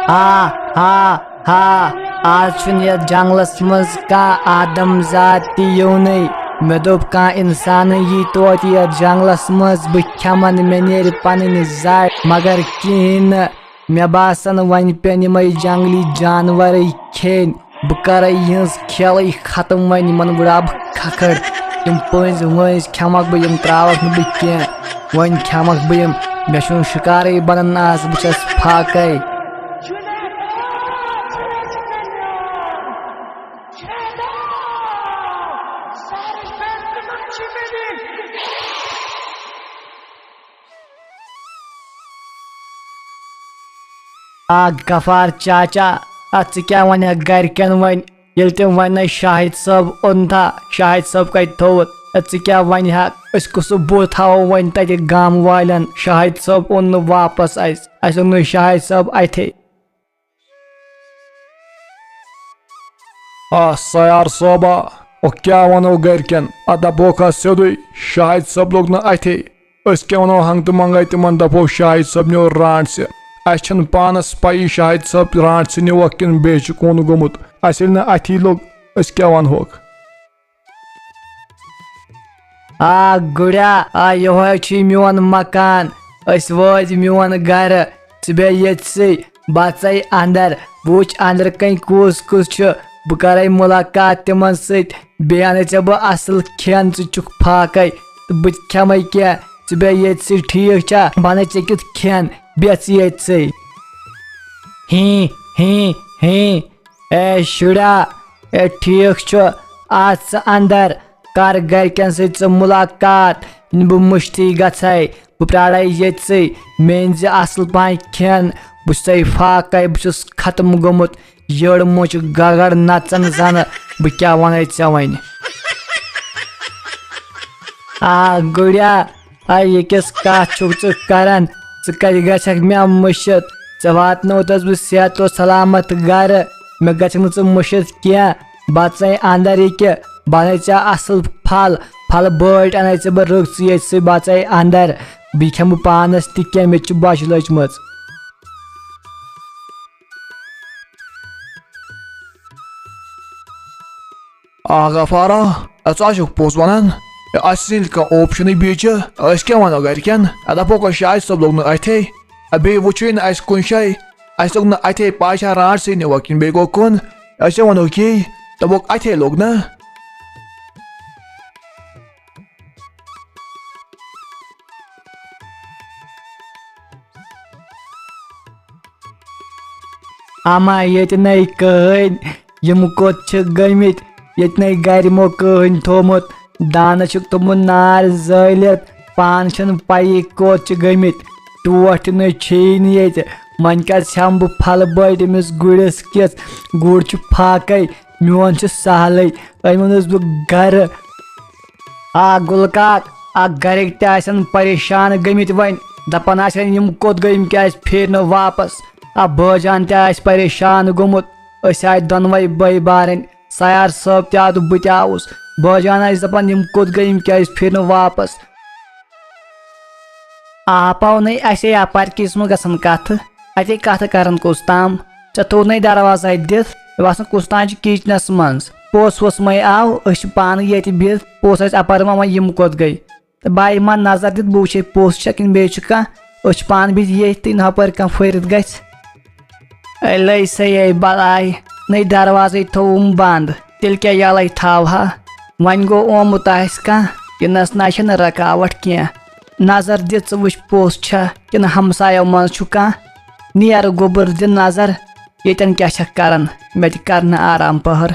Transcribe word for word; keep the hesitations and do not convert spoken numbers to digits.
ہا، ہا، ہا۔ آز چھُنہٕ یتھ جنگلس منٛز کانٛہہ آدم زاد تہِ یِونٕے۔ مےٚ دوٚپ، کانٛہہ انسانٕے یی توتہِ یتھ جنگلس منٛز، بہٕ کھٮ۪من، مےٚ نیرِ پنٕنۍ زڈ۔ مگر کِہیٖنۍ نہٕ۔ مےٚ باسان، وۄنۍ پٮ۪ن یِمے جنگلی جانورٕے کھیٚنۍ۔ بہٕ کرے یِہٕنٛز کھیلٕے ختم، وۄنۍ یِمن وٕڑا بہٕ کھکھٕر۔ یِم پٔنٛزۍ وٲنٛزۍ کھٮ۪مکھ بہٕ، یِم ترٛاوکھ نہٕ بہٕ کینٛہہ۔ وۄنۍ کھٮ۪مکھ بہٕ یِم، مےٚ چھُنہٕ شِکارٕے بنان آز، بہٕ چھَس فاقے۔ آ غفار چاچا، آ ژٕ کیٛاہ وَنکھ گرِکٮ۪ن وۄنۍ؟ ییٚلہِ تٔمۍ وۄنۍ نَے شاہد صٲب اوٚن تھا، شاہد صٲب کَتہِ تھوٚوُتھ؟ آ ژٕ کیٛاہ وَنہِ ہا؟ أسۍ کُس بُتھ تھاوو وۄنۍ تَتہِ گام والٮ۪ن؟ شاہد صٲب اوٚن نہٕ واپس اَسہِ، اَسہِ اوٚن نہٕ شاہد صٲب اَتھے۔ آ سیار صٲبا، او کیٛاہ وَنو گرِکٮ۪ن؟ اَتھ دَپوکھ ہا سیوٚدُے، شاہد صٲب لوٚگ نہٕ اَتھے۔ أسۍ کیٛاہ وَنو ہنٛگتہٕ منٛگَے تِمَن، دَپو شاہد صٲب نیوٗ رانٛٹسہِ۔ اَسہِ چھَنہٕ پانَس پَیی شاہد صٲب رانٛٹسہِ نیوٗکھ کِنہٕ بیٚیہِ چھُ کُن گوٚمُت۔ اَسہِ ییٚلہِ نہٕ اَتھی لوٚگ، أسۍ کیٛاہ وَنہوکھ؟ آ گُریا، آ یِہوے چھُے میون مکان۔ أسۍ وٲتۍ میون گرٕ، ژٕ بیٚہہ ییٚتسٕے، بہٕ ژَے اندر، بہٕ وٕچھ اندرٕ کنۍ کُس کُس چھُ، بہٕ کرے مُلاقات تِمن سۭتۍ، بیٚیہِ اَنے ژےٚ بہٕ اصل کھٮ۪ن، ژٕ چھُکھ فاقے تہٕ بہٕ تہِ کھٮ۪مے کینٛہہ، ژٕ بیٚہہ ییٚتسٕے، ٹھیٖک چھا؟ بہٕ اَنے ژےٚ کیُتھ کھٮ۪ن، بیٚہہ ژٕ ییٚتسٕے۔ ہی، ہی، ہی۔ اے شُریا، اے ٹھیٖک چھُ، اَژ ژٕ اندر، کر گرِکٮ۪ن سۭتۍ ژٕ مُلاقات، نہٕ بہٕ مٔشتٕے گژھے، بہٕ پرٛارے ییٚتسٕے، مےٚ أنۍ زِ اصل پہن کھٮ۪ن، بہٕ چھُسے فاقے، بہٕ چھُس ختم گوٚمُت، یٔڑ مُچھ گگر نژان زنہٕ، بہٕ کیٛاہ ونے ژےٚ وۄنۍ؟ آ گُریا، اے، یہِ کِژھ کتھ چھُکھ ژٕ کران؟ ژٕ کتہِ گژھکھ مےٚ مٔشِتھ؟ ژےٚ واتنوتس بہٕ صحت و سلامت گرٕ، مےٚ گژھکھ نہٕ ژٕ مٔشِتھ کینٛہہ۔ بہٕ ژَے اندر یہِ کہِ بہٕ انے ژےٚ اصل پھل، پھلہٕ بٲٹۍ انے ژےٚ بہٕ رٕژ، ژٕ ییٚتہِ سۭتۍ بہٕ ژَے اندر، بیٚیہِ کھٮ۪مہٕ بہٕ پانس تہِ کینٛہہ، مےٚ تہِ چھِ بۄچھِ لٔجمٕژ۔ آ غفارا، ژٕ ہا چھُکھ پوٚز وَنان۔ اَسہِ چھِنہٕ کانٛہہ option-ٕے بیٚیہِ چھِ۔ أسۍ کیٛاہ وَنو گَرِکٮ۪ن؟ اَدٕ دَپوکھ أسۍ شاہِد صٲب لوٚگ نہٕ اَتھے۔ بیٚیہِ وٕچھُے نہٕ اَسہِ کُنہِ جایہِ۔ اَسہِ لوٚگ نہٕ اَتھے، پَے چھا رانٛٹسٕے نیوٗکھ کِنہٕ بیٚیہِ گوٚو کُن؟ أسۍ کیٛاہ وَنو کِہیٖنۍ؟ دَپوکھ اَتھے لوٚگ نا۔ اما ییٚتہِ نے کٕہٕنۍ، یِم کوٚت چھِ گٔمٕتۍ؟ ییٚتہِ نے گرِ مو کٕہٕنۍ تھوٚمُت، دانہٕ چھُکھ تھوٚمُت نار زٲلِتھ، پانہٕ چھَنہٕ پَیی کوٚت چھِ گٔمٕتۍ۔ ٹوٹھ تہِ نَے چھیی نہٕ ییٚتہِ۔ وۄنۍ کَتہِ ژھٮ۪مہٕ بہٕ پھلہٕ بٔٹۍ أمِس گُرِس کِژھ؟ گُر چھُ فاقَے، میون چھُ سہلٕے۔ أمۍ اوٚنُس بہٕ گَرٕ۔ آ گُلہٕ کاک، آ گَرِکۍ تہِ آسَن پریشان گٔمٕتۍ وۄنۍ، دَپان آسَن، یِم کوٚت گٔے، یِم کیٛازِ پھیرۍ نہٕ واپَس؟ آ بٲجان تہِ آسہِ پریشان گوٚمُت۔ أسۍ آے دۄنوَے بٲے بارٕنۍ، سیار صٲب تہِ آو تہٕ بہٕ تہِ آوُس۔ بٲجان آسہِ دَپان، یِم کوٚت گٔے، یِم کیٛازِ پھیرۍ نہٕ واپَس؟ آ پاو نَے، اَسے یَپارِ کِس منٛز گژھان کَتھٕ، اَتے کَتھٕ کَران کُس تام۔ ژےٚ تھوٚو نَے دروازَے دِتھ، مےٚ باسان کُس تام چھُ kitchen-س منٛز۔ پوٚژھ ووٚژھ مَے آو، أسۍ چھِ پانہٕ ییٚتہِ بِہِتھ، پوٚژھ آسہِ اَپارِ ما وَنہِ یِم کوٚت گٔے۔ تہٕ بہٕ یِمہٕ ہا نظر دِتھ، بہٕ وٕچھے پوٚژھ چھا کِنہٕ بیٚیہِ چھُ کانٛہہ۔ أسۍ چھِ پانہٕ بِہِتھ ییٚتھۍ تہٕ نہٕ ہُپٲرۍ کانٛہہ پھٲرِتھ گژھِ۔ اے لَے سا اے بَلاے، نَے دروازَے تھوٚوُم بنٛد، تیٚلہِ کیٛاہ یَلَے تھاوہا؟ وۄنۍ گوٚو آمُت آسہِ کانٛہہ، یِنَس نہ چھَنہٕ رُکاوَٹھ کینٛہہ۔ نظر دِ ژٕ وٕچھ پوٚژھ چھا کِنہٕ ہمسایو منٛز چھُ کانٛہہ۔ نیر گوٚبُر دِ نظر، ییٚتٮ۪ن کیٛاہ چھَکھ کَران، مےٚ تہِ کَرنہٕ آرام پٔہر۔